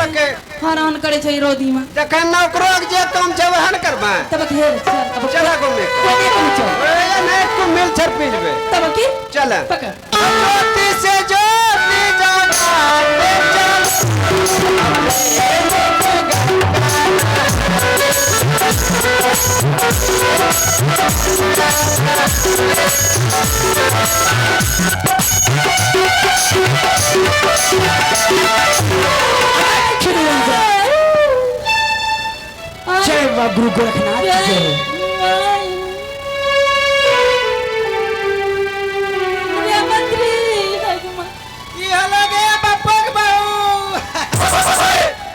बोललकै। हरान करे छै रौदी में। जखन नौकरो के जे काम छै वएह ने करबै। तब घेर चल अब। चला घूमे। कोने कोने चल। ए, नहीं तू मिल छर पी लेबे। तब की? चल। पकड़। ज्योति से ज्योति जगाते चल। जय बाबा गुरु गोरखनाथ की जय हो। की हलो गे बप्पा के बहू,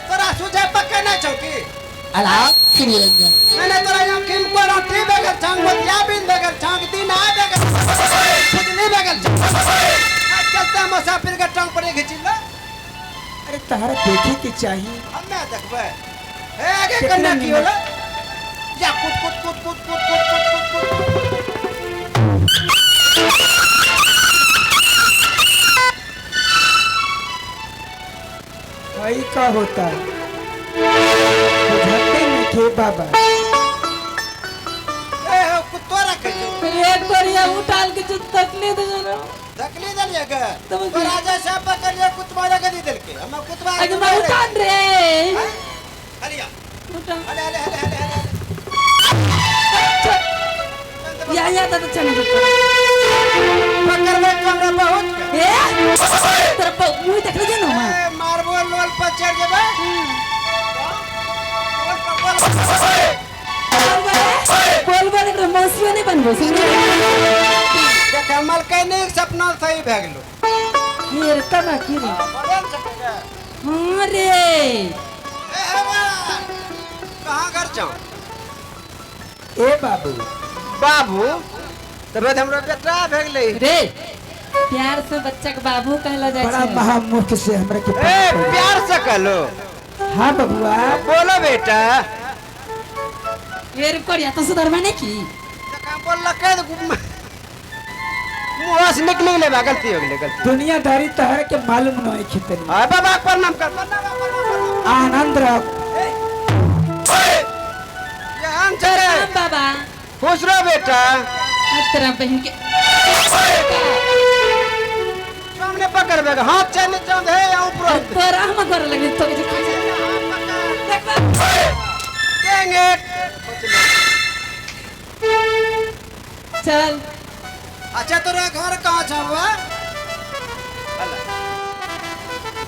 तोरा सुझे पक्के नहीं छौ की? अलाव निरंजन। मैंने तोरा यहाँ किम को रोटी बेगल छांग, मोतिया बिन बेगल छांग, दिन आ बेगल खुजली बेगल छांग। आज चलते मुसाफिर के टांग पर घिची लो। अरे तहरा देखे के चाहिए। हम्मे देखबै हे आगे कन्या की होला या कुत कुत कुत कुत कुत कुत कुत कुत कुत। भाई का होता है बुझाते नहीं के बाबा। ए हो कुत्तो रखे छौ। एक बार यहाँ उठाल के जो तकलीफ दे जरा। तकली देलिए के? तब तो राजा साहब पकड़िए कुतवा लगा दी देलके। हम कुतवा अरे मैं उठान रे। हलिया। उठान। हले हले हले हले हले। या या दादा चल जा। पकड़बे तो हमरा बहुत के। ए तेरा मुंह देख ले ना। ए मारबो लोल पर चढ़ जेबे। लोल पर बोल। बोल बोल एकरा मौसियो नहीं बनबो समझे। देख मलकै नहीं सपना सही भए गेलो। ये तना की रे? बोले ने सकै रे। हाँ रे। ए हे बा, कहाँ घर छौ? ए बाबू। बाबू तबे तो हमरो बेटा भए गेलै। रे प्यार से बच्चा के बाबू कहलो जाय बड़ा छै। महामूर्ख से हमरा के ए पता पड़। प्यार से कहलो। हाँ बबुआ। बोलो बेटा। ये करिया तो सुधरबा नहीं की? जखन बोललकै तऽ मुँह से निकलि गेलै बा, गलती हो गेलै, गलती। दुनियादारी तहरा के मालूम नहीं खितनी। हाँ बाबा प्रणाम कर, प्रणाम, प्रणाम, प्रणाम। आनंद रहो। यहाँ छै रे। हाँ बाबा। खुश रहो बेटा। तेरा बहन के सामने पकड़बे, हाथ छै नीचा है या ऊपर? तोरा हम कर लगे तो के देखबा। देंगे। चल। अच्छा तोरा घर कहाँ छौ बा?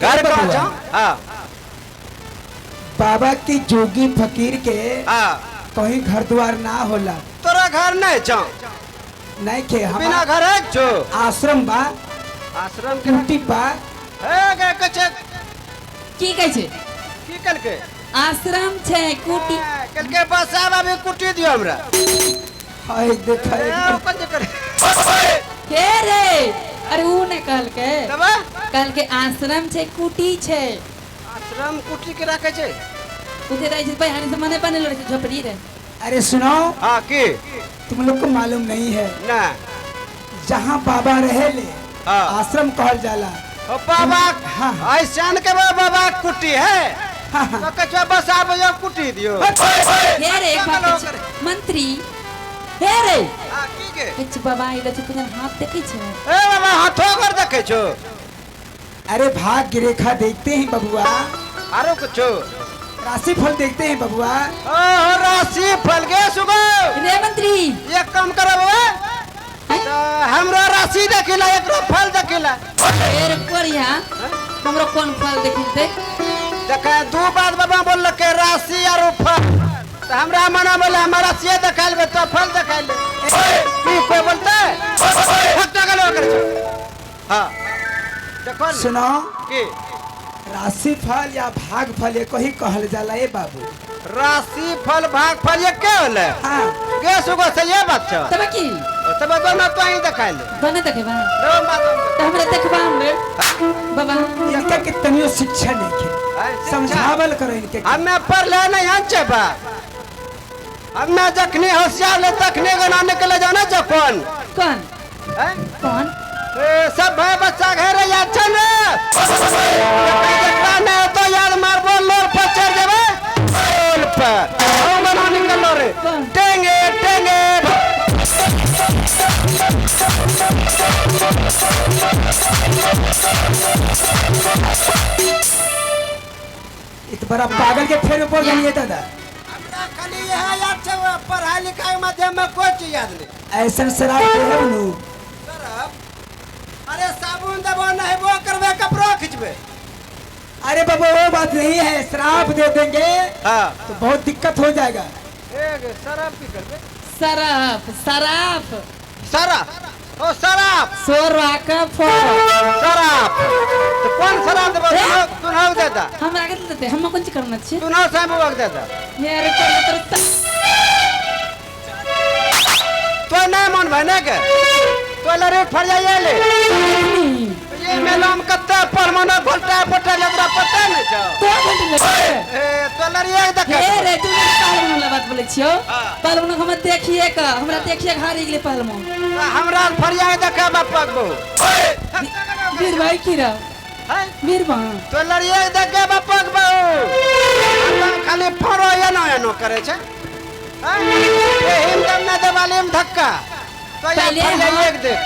घर कहाँ छौ? हाँ। बाबा की जोगी फकीर के हाँ। कहीं घर द्वार ना होला। तोरा घर नहीं छौ? नहीं के हम बिना घर है छो? आश्रम बा। आश्रम के कुटी बा। हे गे कछे। की कहै छै? की कलके? आश्रम छै कुटी। कलके बस आब अभी कुटी दियो हमरा। हाय देखा ए, एकदम। ओकर जे करे। हे रे अरे ऊ ने कहलके। तब? कहलके आश्रम छै कुटी छै। आश्रम कुटी के राखे छै? उधर रहै छै भाई हरी से मने बने लड़े झोपड़ी रे। अरे सुनो। हाँ की? तुम लोग को मालूम नहीं है। ना। जहाँ बाबा रहे ले हाँ। आश्रम कहल जाला। ओ बाबा। हाँ। ऐसा के बाबा कुटी है। हाँ, हाँ। तो कछुआ बस आब जाओ कुटी दियो। हे रे एक बात कहे छै। मंत्री हे रे। हाँ, की के? कुछ बाबा आइलो छै पुजन हाथ देखै छै। ए बाबा हाथो कर देखै छो। अरे भाग्य रेखा देखते हैं बबुआ। आरो कुछो? राशि फल देखते हैं बबुआ। ओ राशि फल गे सुगो। रे मंत्री। एक काम करो बबुआ। हैं? तो हमरो राशि देखिला एकरो फल देखिला। हे रे कोरिया हमरो कोन फल देखिलते? देखे दू बात बाबा बोललकै राशि आरो फल। तो हमरा मना बोले हमरा राशि देखा लेबे तो फल देखा ले। की कोई बोलते? फटा गेलो ओकर छौ। हाँ। देखो ने। सुनो। की? राशि फल या भाग फल एक ही कहल जाला ए बाबू। राशि फल भाग फल एक के होले? हाँ। गे सुगो से ये बात छौ। तब की? ओ तब दोनों तो ही देखा ले। दोनों देखेबा? दो बात हम तो हमरा देखबा हमरे। बाबा। इनका के तनियो शिक्षा नहीं है। हाँ, शिक्षा। समझावल करो इनके। हमें पढ़ ले नहीं हन बा। हमें जखनी होशियार ले तखनी गना निकले जाना छौ कौन? कौन? हैं? कौन? ए, सब भाई बच्चा घर याद छन रे। जकरा नहीं तो याद मारबो इत बड़ा पागल के फेर में पड़ गई दादा। हमरा खाली यह याद छै, पढ़ाई लिखाई के माध्यम में कोई चीज याद नहीं। ऐसा शराब देहब नु। शराब? अरे साबुन देबो नहेबो करबे कपड़ो खिंचबे। अरे बाबा वो बात नहीं है, शराब दे देंगे हाँ तो बहुत दिक्कत हो जाएगा। एक शराब की करबे? शराब शराब शराब ओ शराब सोरा का फोर शराब तो कौन शराब देबो? तुनाव देता। हमरा के देते, हम कौन चीज करना छी? तुनाव साहब वक देता। मेरे को तो तो नहीं मन भाई ने के तो लरे फर जाइए ले। ये मेला में कत्ते पर मना घोलटा पटा लेबरा पता नहीं छौ। तो घंटे लगे। ए तो लरिया देख। हे रे तू पहलवान वाला बात बोले छियो। पहलवान हम देखिए का हमरा देखिए हारी गेले पहलवान। हमरा फरिया देख बापक बहु। वीर भाई की रा? हैं? वीर भाई। तो लरिया देख बापक बहु। हम खाली फरो एनो एनो करे छे। हैं? ए हिम दम ना देवाली में धक्का। तो पहले एक देख।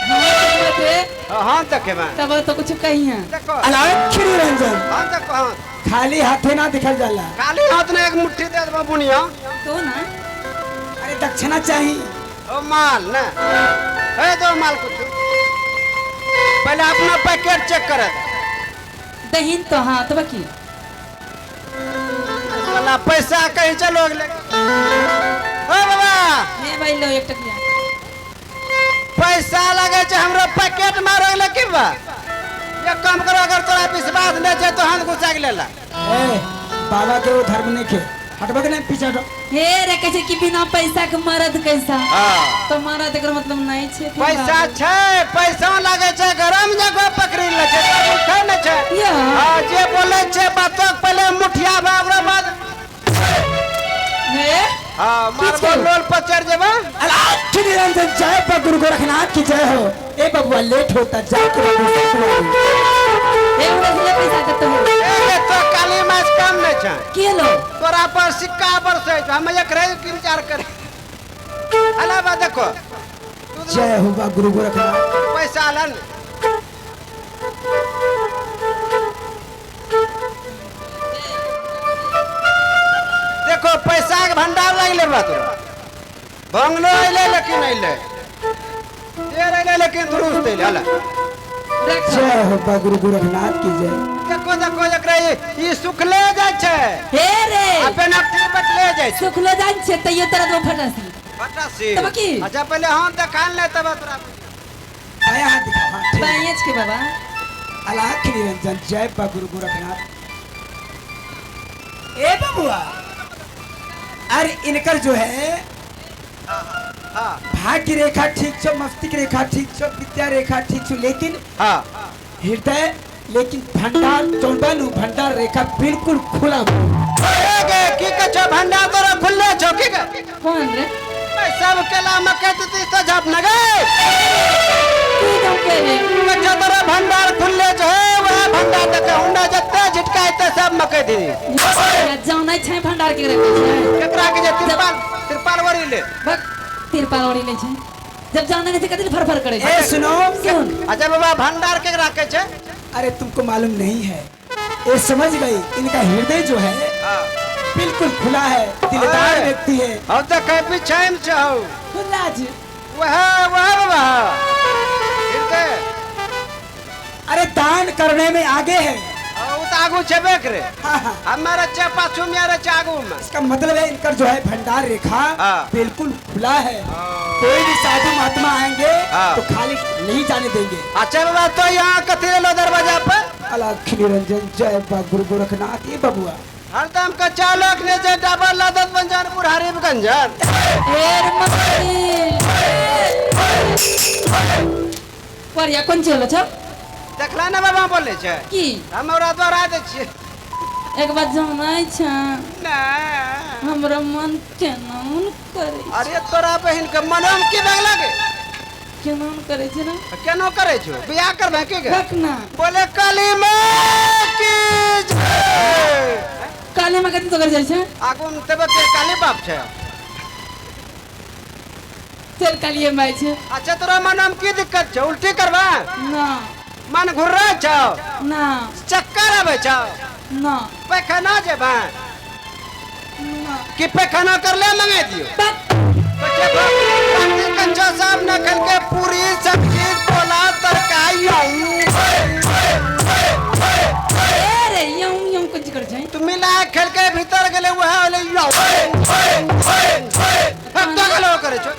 हाँ देखे मैं। तब तो कुछ कही है। देखो। अलाउद रंजन। हाँ देखो हाँ। खाली हाथे ना दिखल जाला। खाली हाथ ने एक मुट्ठी दे दबा बुनिया। तो ना। अरे दक्षिणा चाहिए। ओ माल ना। ए दो माल कुछ। पहले अपना पैकेट चेक कर। दहीन तो हाँ तो बाकी। साला पैसा कहीं चलो ले। ओ बाबा। हे भाई लो एक टकिया। पैसा लगे छे हमरो पैकेट मारो ले की बा? ये काम करो अगर तोरा विश्वास नहीं छे तो हाथ घुसा के लेला। ए बाबा के वो धर्म नहीं खे। हटबे के नहीं पीछे हटो। हे रे कैसे कि बिना पैसा के मरद कैसा? हां तो मरद एकर मतलब नहीं छे। पैसा छे, पैसा लगे छे गरम जगह पकड़ी ले छे, उठे न छे। हां जे बोले छे बात पहले मुठिया बाबरा बाद। हे हां मारबो लोल पर चढ़ जेबा। अलाउद निरंजन जय बा गुरु गोरखनाथ की जय हो। ए बबुआ लेट होता जा के ए उड़ा से पैसा कत हो। ए तो काली माछ कम नहीं छे। के लो? तोरा पर सिक्का बरसे छे, हम एक रहे की विचार करे। अलावा देखो। जय हो बा गुरु गोरखनाथ। पैसा लन। देखो पैसा के भंडार लग ले बा तोरा। बंगलो अइले लेकिन अइले। देर अइले लेकिन दुरुस्त अइले हला। जय हो बा गुरु गोरखनाथ की जय। देखो देखो एकरा ई सुखले जाय छै। हे रे अपन अपने बटले जाय छै। सुखले जाय छै तैयो तोरा दो फटासी। फटासी। तब की? अच्छा पहले हाथ देखाल ले तब तोरा। बायां हाथ दिखा। हां ठीक। बायां के बाबा। अलाख निरंजन जय बा गुरु गोरखनाथ। ए बबुआ अरे इनकर जो है हाँ भाग्य रेखा ठीक छो, मस्तिष्क की रेखा ठीक छो, विद्या रेखा ठीक छो, लेकिन हाँ हृदय लेकिन भंडार चौंडानु भंडार रेखा बिल्कुल खुला। ए की के छो भंडार तोरा खुलले छो की के? कौन रे? सब केला मके तो तो झाप न गए। की दम के रे? के तोरा भंडार खुलले छो, वह भंडार तक हुंडा जत्ते झटकाए ते सब मके दी। जानै छै भंडार के रखे छै। केकरा के जे तिरपाल तिरपाल वरी ले। बक तिरपाल वरी ले छै। जब जानै नहीं छै कथि फरफर करे छै। ए सुनो सुन। अच्छा बाबा भंडार के रखे छै? अरे तुमको मालूम नहीं है, ये समझ गई इनका हृदय जो है बिल्कुल खुला है, दिलदार व्यक्ति है। हम तो कहीं पीछे में छो। खुला जी। वह वह बाबा हृदय। अरे दान करने में आगे है। वो तो आगू छेबे करे। हाँ। हमारा चे पाछू में आरे चे आगू में। इसका मतलब है इनका जो है भंडार रेखा बिल्कुल खुला है। कोई भी साधु महात्मा आएंगे तो खाली नहीं जाने देंगे। अच्छा बाबा तो यहाँ कथी लो दरवाजा पर? अलख निरंजन जय बा गुरु गोरखनाथ। ये बबुआ हरदम का चालक ने जे डबल लादत बंजार बुढ़ारी गंजर। पर या कौन चलो छ? देखला ना बाबा बोले छे की? हम ओकरा द्वारा दे छिए। एक बात जानै छ ना हमरा मन केना करे। अरे तोरा बहिन के मनम की भाग लागे? केना करे छै ना? केना करे छो? बियाह करबे की गे? रखना। बोले काली मां की जय। काली मां कथि तो कर जाय छै? आगू में तब के काली बाप छै। चल काली माई छै। अच्छा तोरा मनम की दिक्कत छै? उल्टी करबा? ना। मन घुर्रा छौ? ना। चक्कर आबै छौ? ना। पैखाना जेबा? ना। कि पैखाना कर ले मंगाई दियो? बक। कच्चा साहब न खल के पूरी सब्जी पोला तरकारी आऊ। अरे यम यम कुछ कर जाए। तू मिला खेल के भीतर गेले वह होले यौ। अब तो गलो करे छो।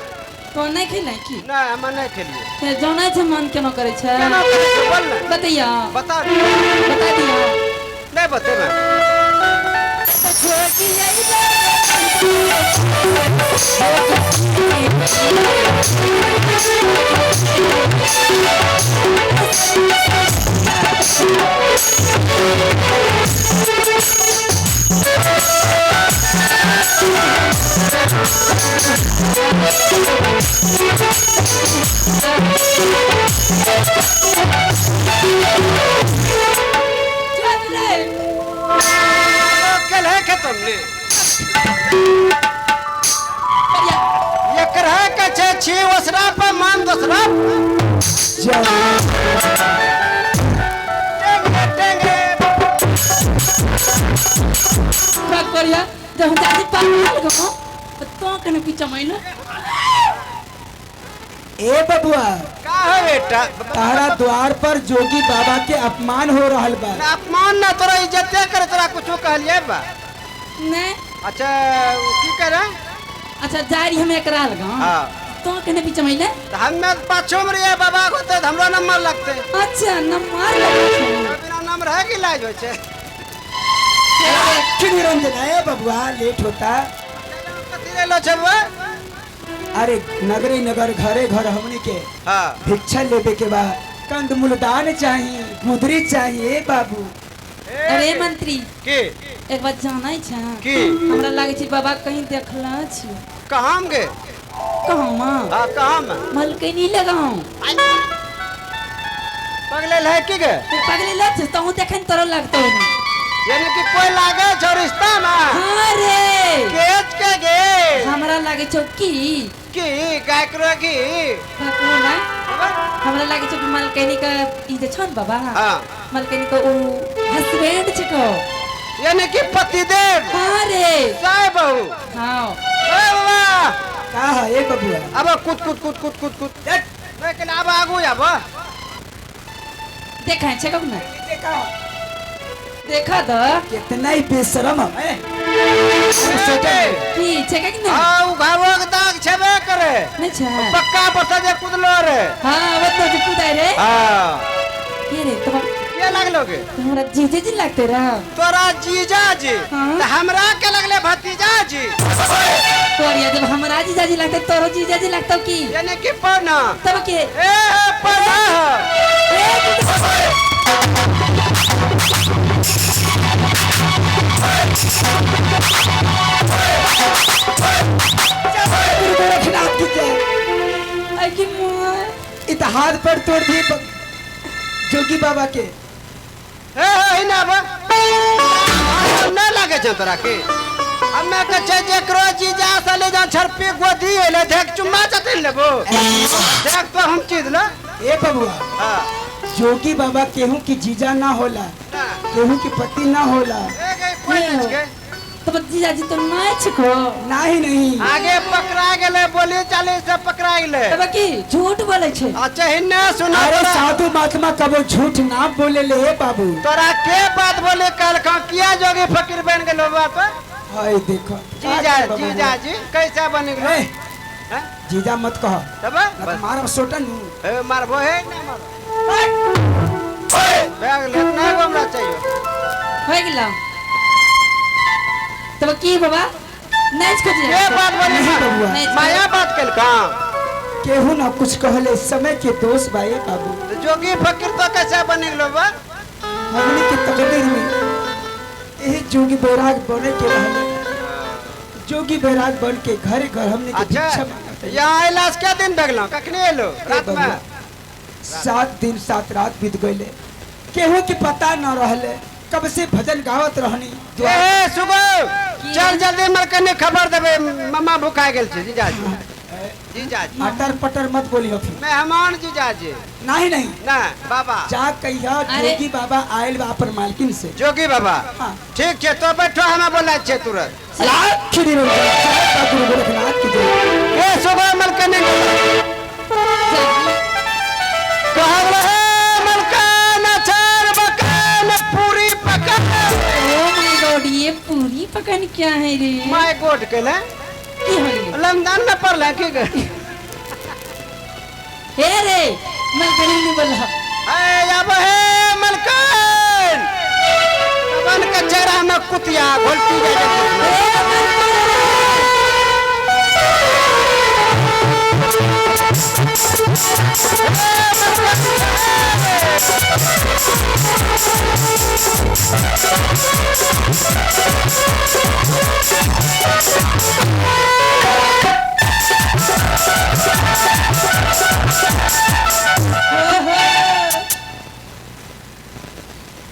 तो नहीं खेलै की? ना हम नहीं खेलिए। ते जानै छै मन केना करे छै? केना करे छै बोल ना। बतैया। बता। बता दिया। नहीं बतेबे। चल रे। कल है खत्म ने। एकर है के छे छी ओसरा पर मान दोसरा। टेंगे टेंगे। का करिया जब हम दादी पागल गो तो कने पीछा मैना। ए बबुआ का है बेटा? तारा द्वार पर जोगी बाबा के अपमान हो रहल बा। ना अपमान ना तोरा इज्जत करे तोरा कुछो कहलिए बा। नहीं। अच्छा की करे? अच्छा जा रही हम एकरा लगा। हां। तो कने पीछा मैना? तो हमें पाछो में रे बाबा को तो हमरो नंबर लगते। अच्छा नंबर लगते। बिना नंबर है कि लाज होय छे? क्यों निरंजन है बबुआ लेट होता? कथी रे लो छे बबुआ? अरे नगरे नगर घरे घर हमनी के हां भिक्षा लेवे के बाद कंद मूलदान चाहिए मुद्री चाहिए बाबू। अरे मंत्री की एक बात जानै छे की? हमरा लागे छै बाबा कहीं देखला छी। कहाँ गे? कहाँ मां? हां कहाँ में? मलकनी लगाऊं। पगले है की गे? पगले लग छै तहु देखन तोरो लगतो ने। यानी कि कोई लागे छो रिश्ता में? हां रे। केच के गे? हमरा लागे छौ की की गाय करो की? ना हमरा लागे छौ कि मलकनी के ई जे छन बाबा। हां। मलकनी के उ हस्बैंड छको। यानी कि पतिदेव। हां रे। साहब बहू। हां। ए बाबा का है ए बबुआ? अब कूद कूद कूद कूद कूद कूद। लेकिन अब आगू आब। देखा छे कब ना? देखा। देखा द कितना ही बेशरम है। की छे कि ना? हां उ घरवा के दाग छेबे करे। नहीं छे। पक्का बता जे कुदलो रे। हां बतो जे कुदाय रे। हां। के रे तो के लागलो के? हमरा जीजे जी लगते रहा। तोरा जीजा जी। हाँ? तो हमरा के लगले भतीजा जी। तोरिया जब हमरा जीजा जी लगते तोरो जीजा जी लगतो की? यानी कि पना। तब के? ए पना। ए गुरु गोरखनाथ की जय। अरे मां इतिहास पर तोड़ दिए जोगी बाबा के। ए हे ना बा ना लागे छे तोरा के। हम्मे के छे जेकरो जीजा से ले जा छरपी गोदी एले देख चुम्मा चतिन लेबो। देख तो हम चीज ल। ए बबुआ। हां। जोगी बाबा केहू की जीजा ना होला, केहू की पति ना होला। ए गई कोई नहीं के। तो जीजा जी तो नहीं छको। नहीं नहीं। आगे पकड़ा गेले बोली चाली से पकड़ा गेले। तब की झूठ बोले छे? अच्छा हिन्ने सुना। अरे साधु महात्मा कबो झूठ ना बोले ले बाबू। तोरा के बात बोले कल का किया जोगी फकीर बन गेलो बाप? हाय देखो जीजा जीजा जी कैसा बन गेलो? हैं? जीजा मत कह। तब मारब सोटन। ए मारबो है ना मारबो। बैग लेना है हमरा चाहिए। हो गेला। तब की बाबा नहीं छको के बात बोली? माया बात कल का केहू ना कुछ कहले समय के दोष बाए बाबू। जोगी फकीर तो कैसे बन गेलो बा? हमनी के तकदीर में यही जोगी बैराग बने के रहले। जोगी बैराग बन के घरे घर हमनी के भिक्षा मांगत। यहाँ आइलास के दिन भगलो? कखनी एलो? रात में 7 दिन 7 रात बीत गईले। केहू के पता न रहले। कब से भजन गावत रहनी। ए सुगो चल जल्दी मरकनी खबर देबे मामा भूखा गेल छै जीजा जी। है। जीजाजी। अटर पटर मत बोलियो फिर। मेहमान जीजाजी। नहीं नहीं ना बाबा जा कहिया जोगी बाबा आयल बा अपन मालकिन से। जोगी बाबा। हाँ। ठीक है तो बैठो हमें बोला छे तुरंत। लाख निरंजन जय बा गुरु गोरखनाथ की जय। ए सुबह मलकन कहल है मलकन अचार बकन पूरी पकन। ओ my God, ये पूरी पकन क्या है रे? My God कहले की हो गेलै? लंदन में पढ़ल की गे? हे रे मलकन नहीं बोला। ए अब है मलकन तबन के चेहरा में कुतिया घोलती जाए। ए मलकन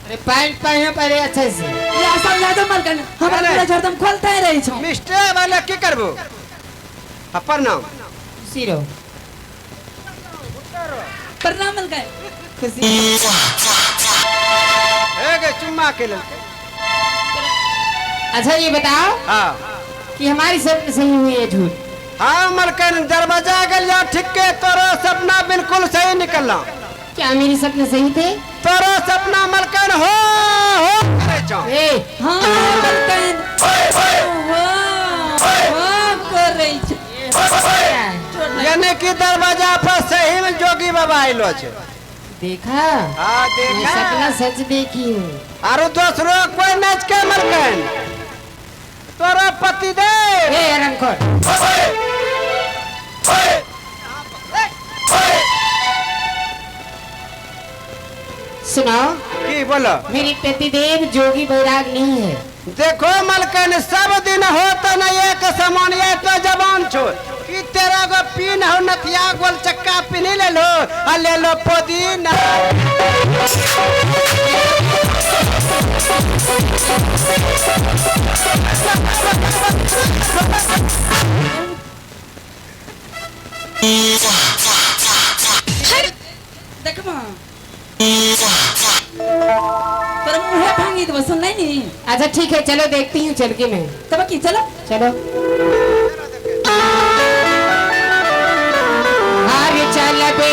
अरे पैंट पहनो पहले अच्छे से। या समझा दो मलकन, हमरा पूरा झरदम खोलते रहे छौ। मिस्टर वाला की करबो? हाँ, प्रणाम। खुशी रहो। प्रणाम मलकन। खुशी। ए गे चुम्मा के लेल। अच्छा ये बताओ। हाँ। कि हमारी सपना सही हुई है झूठ? हाँ मलकन, दरवाजा गल जा ठीक के तोरो सपना बिल्कुल सही निकलना। क्या मेरी सपने सही थे? तोरो सपना मलकन हो हो करे छौ। ए। हाँ मलकन हो हो करे छौ। यानी कि दरवाजा पर सही में जोगी बाबा आइलो छे। देखा? हाँ देखा। सपना सच देखी हूँ। आरो दोसरो कोई नाच के मलकन तोरा पति दे। ए रंगखोर। सुनाओ। की बोलो? मेरी पतिदेव जोगी बैराग नहीं है। देखो मलकन सब दिन हो तो न एक समान, ये तो जवान छो कि तेरा गो पीन हो नथिया गोल चक्का पिनी ले लो आ ले लो पुदीना। देखबा तोरा मुँहे भांगी देबो, सुनलै नी? अच्छा ठीक है चलो देखती हूँ चल के मैं। तब की चलो चलो। हार चल बे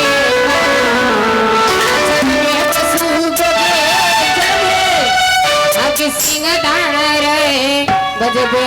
सिंह दान रे बजबे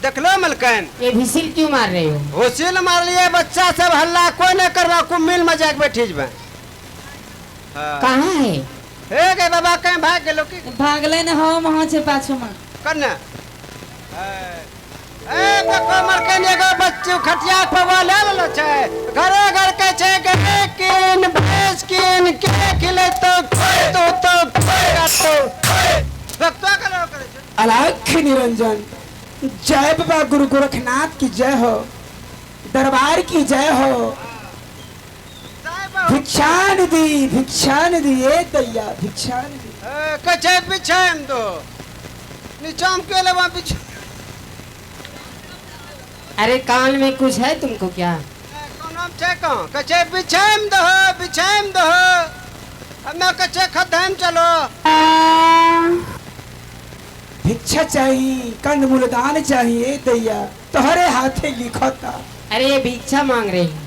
देखलो मलकन ये विसिल क्यों मार रहे हो? हुसिल मार लिए बच्चा सब हल्ला कोई नहीं करवा को मिल में जाके बैठी जबे। कहाँ है? हे गे बाबा कहीं भाग गेलो की? भागले न हम वहाँ छे पाछू में। कन्ने? ए देखो मलकन एगो बच्चू खटिया पर ले लेलो छे घरे घर के छे गे किन भैंस किन के खिले तो तो तो काटो भक्तो करो करे छे। अलख निरंजन जय बाबा गुरु गोरखनाथ की जय हो, दरबार की जय हो। भिक्षान दी भिक्षान दी ए दैया भिक्षान दी। कछे पीछे हम दो नीचाम के लेवा पीछे। अरे कान में कुछ है तुमको क्या? कौन छे कौन कछे पीछे हम दो पीछे हम दो हमें कछे खदम चलो। भिक्षा भिक्षा चाहिए, कंद दान चाहिए दैया, तोहरे हाथे लिखता। अरे ये भिक्षा मांग रहे हैं।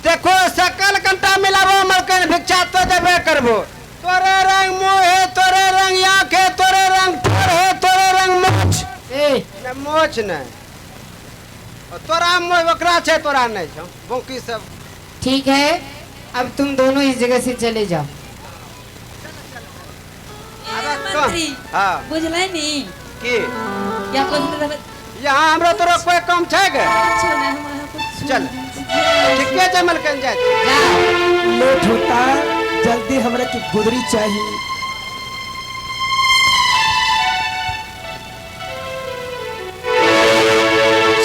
देखो सकल कंटा मिलाबो मलकन भिक्षा तो देबे करबो। तोरे रंग मुंह है, तोरे रंग आँख है, तोरे रंग ठोर है, तोरे रंग मोछ। ए न मोछ नहीं, तोरा मुँह ओकरा छे, तोरा नहीं छौ बोकी सब। ठीक है, अब तुम दोनों इस जगह से चले जाओ। मंत्री हाँ बुझलै नी की क्या कुछ यहाँ हमरा तोरा कोई काम छै गे? चल ठीके छै मलकन जाय। लेट होता, जल्दी हमरा की गुदरी चाहिए।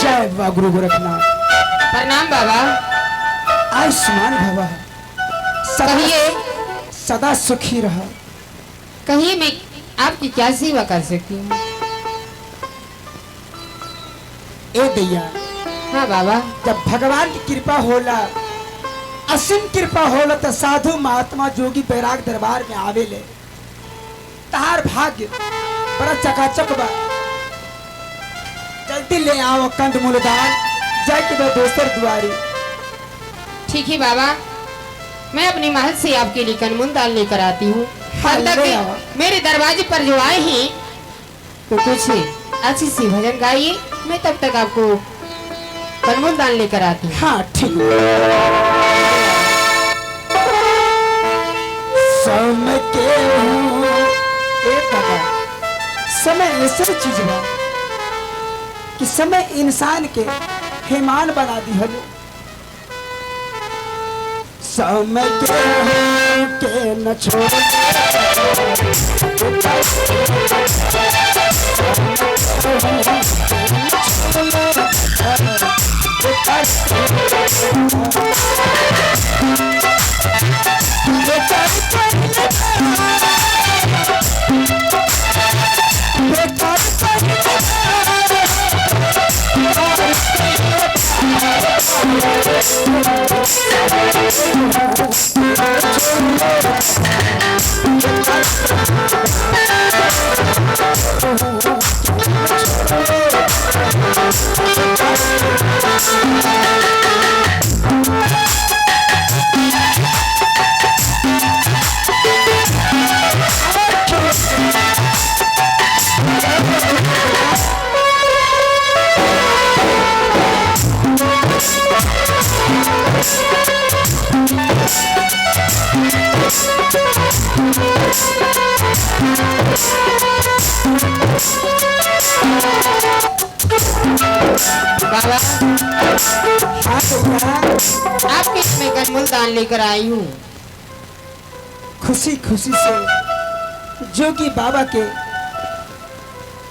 जय बाबा गुरु गोरखनाथ। प्रणाम बाबा। आयुष्मान भवा। कहिए। सदा सुखी रह। कहिए मैं आपकी क्या सेवा कर सकती हूँ? ए दैया। हाँ बाबा। जब भगवान की कृपा होला, असीम कृपा होला, तो साधु महात्मा जोगी बैराग दरबार में आवेले। तार भाग्य बड़ा चकाचक बा। जल्दी ले आओ कंद मूलदान, जाए के बाद दोसर दुआरी। ठीक है बाबा, मैं अपनी महल से आपके लिए कंदमूल दाल लेकर आती हूँ। हाँ, तब तक मेरे दरवाजे पर जो आए हैं तो कुछ अच्छी सी भजन गाइए, मैं तब तक आपको कंदमूल दाल लेकर आती हूँ। हाँ ठीक। समय के समय ऐसा चीज है कि समय इंसान के हेमान बना दी है। समय के न छोड़ बाबा आपके मैं कंदमूल दान लेकर आई हूँ। खुशी खुशी से जोगी बाबा के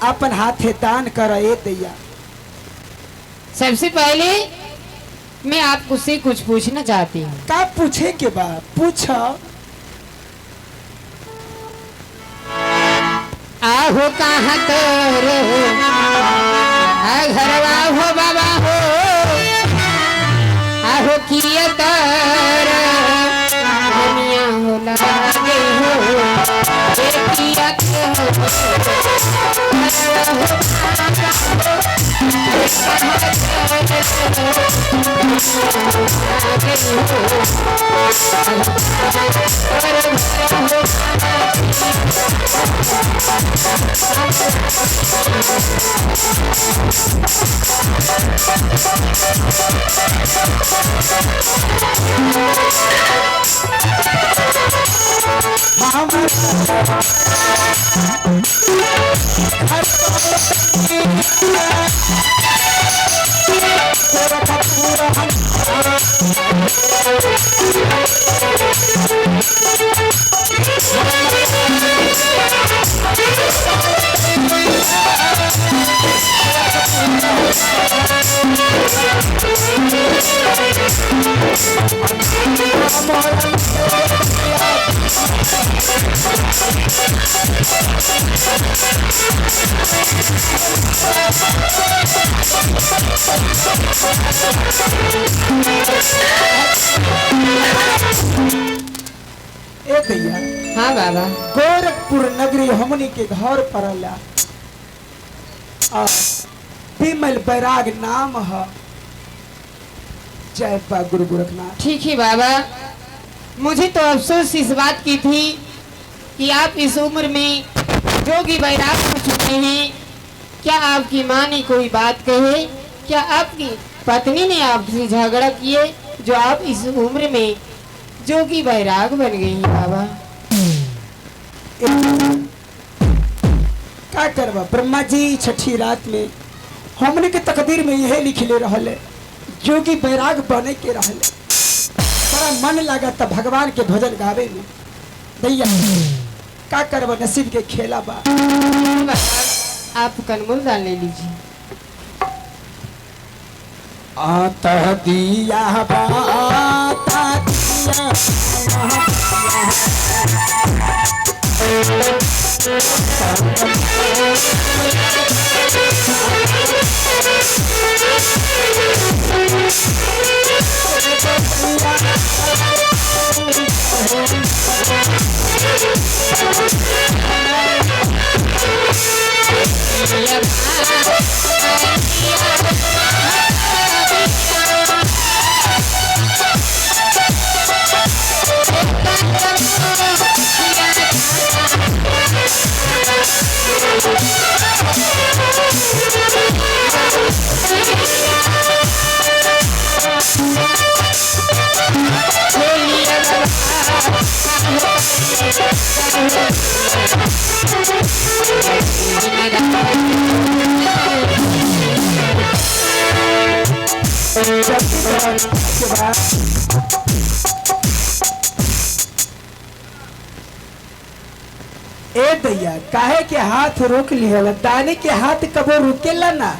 अपन हाथे दान कर दैया। सबसे पहले मैं आपको से कुछ पूछना चाहती हूँ। का पूछे के बाद पूछो। आहो कहाँ तोर घरवा हो बाबा हो, आहो किया तर दुनिया हो लागे हो, किया ए भैया। हाँ बाबा। गोरखपुर नगरी हमनी के घर पड़ला। आ विमल बैराग नाम है। जय बा गुरु गोरखनाथ। ठीक है बाबा, मुझे तो अफसोस इस बात की थी कि आप इस उम्र में जोगी बैराग हो चुके हैं। क्या आपकी माँ ने कोई बात कहे? क्या आपकी पत्नी ने आपसे झगड़ा किए जो आप इस उम्र में जोगी बैराग बन गई हैं बाबा? का करबा, ब्रह्मा जी छठी रात में हमने के तकदीर में यह लिखले रहले, जोगी बैराग बने के रहले। बड़ा मन लगा था भगवान के भजन गावे में। दैया का करबा, नसीब के खेला बा। आप कनमुल दान ले लीजिए। आता दिया बाता दिया ए दैया काहे के हाथ रोक लिहल, दाने के हाथ कबो रुकेला ना।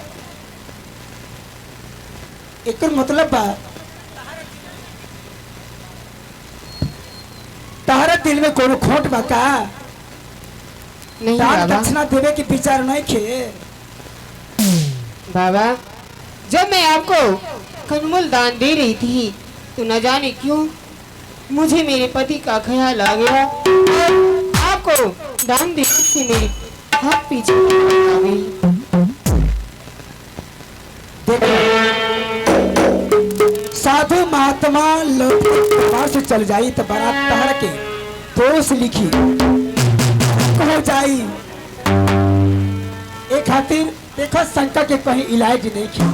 एकर मतलब बा तारा दिल में कोनो खोट बा का? नहीं दान बाबा। दक्षिणा देवे के विचार नहीं खे बाबा, जब मैं आपको कनमुल दान दे रही थी तो न जाने क्यों मुझे मेरे पति का ख्याल आ गया और आपको दान देने से मेरी हाथ पीछे आ गई। देखो साधु महात्मा लोग दरबार से चल जाई तो बारात पहर के दोष लिखी हो जाई। एक खातिर देखो शंका के कहीं इलाज नहीं की।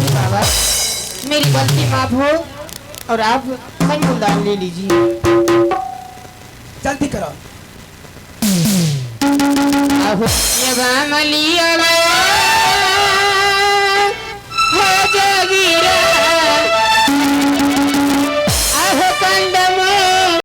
बाबा मेरी गलती माफ हो और आप कनमुल दान ले लीजिए। जल्दी करो। आहो ये बामलिया।